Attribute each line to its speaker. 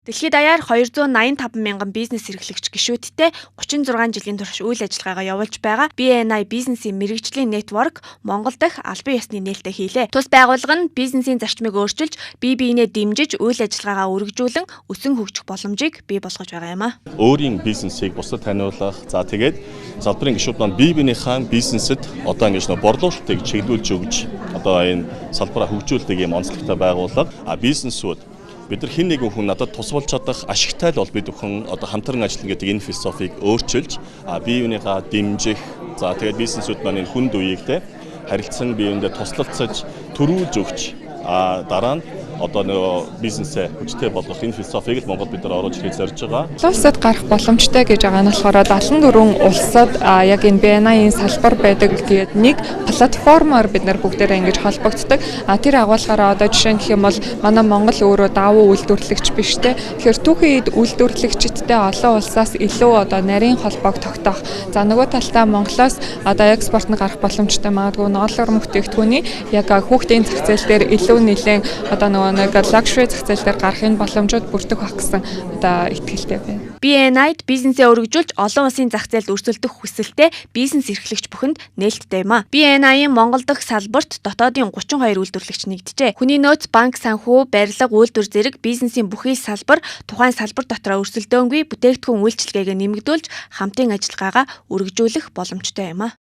Speaker 1: Дэлхийд даяар 285 мянган бизнес эрхлэгч гишүүдтэй 36 жилийн турш үйл ажиллагаагаа явуулж байгаа BNI бизнесийн мэргэжлийн network Монгол дахь албан ёсны нээлтээ хийлээ. Тус байгууллага нь бизнесийн зарчмыг өөрчилж, бие биенээ дэмжиж, үйл ажиллагаагаа өргөжүүлэн өсөн хөгжих боломжийг бий болгож байгаа юм а.
Speaker 2: Өөрийн бизнесийг бусдад таниулах, за тэгээд салбарын гишүүд маань бие биенийхээ бизнесэд одоо ингэж нөө борлуулалтыг чиглүүлж өгч, одоо энэ салбараа хөгжүүлдэг юм онцлогтой байгууллага. А бизнесүүд бид нар хэн нэгэн хүн надад тус болж чадах ашигтай л бол бид бүхэн одоо хамтран ажиллана гэдэг энэ философийг өөрчилж, бие биенийгаа дэмжих, за тэгээд бизнесүүд маань энэ хүнд үеийг те харилцан бие биендээ туслалцаж төрүүлж өгч, дараа нь одоо нөгөө бизнесээ хүчтэй болгох энэ философийг л Монгол бид нар оруулж ирэхийг зорж байгаа.
Speaker 3: Олон улсад гарах боломжтой гэж байгаа нь болохоор 74 улсад яг энэ BNI-ийн салбар байдаг. Тэгээд нэг платформоор бид нар бүгдээрээ ингэж холбогддог. А тэр агуулгаараа одоо жишээ нь гэх юм бол манай Монгол өөрөө давуу үйлдвэрлэгч биш те. Тэгэхээр түүхийн эд үйлдвэрлэгчидтэй олон улсаас илүү одоо нарийн холбоог тогтоох. За, нөгөө талдаа Монголоос одоо экспорт нь гарах боломжтой, магадгүй ноолоор бүтээгдэхүүний яг хүүхдийн зах зээл дээр илүү нэлээд одоо нөгөө нэг luxury зах зээл дээр гарахын боломжууд бүрдэх байх гэсэн одоо итгэлтэй байна.
Speaker 1: BNI-д бизнесээ өргөжүүлж, олон улсын зах зээлд өрсөлдөх хүсэлтэй бизнес эрхлэгч бүхэнд нээлттэй юм а. BNI-ийн Монгол дахь салбарт дотоодын 32 үйлдвэрлэгч нэгджээ. Хүний нөөц, банк, санхүү, барилга, үйлдвэр зэрэг бизнесийн бүхий салбар тухайн салбар дотроо өрсөлдөөнгүй бүтээгдэхүүн үйлчилгээгээ нэмэгдүүлж, хамтын ажиллагаагаа өргөжүүлэх боломжтой юм а.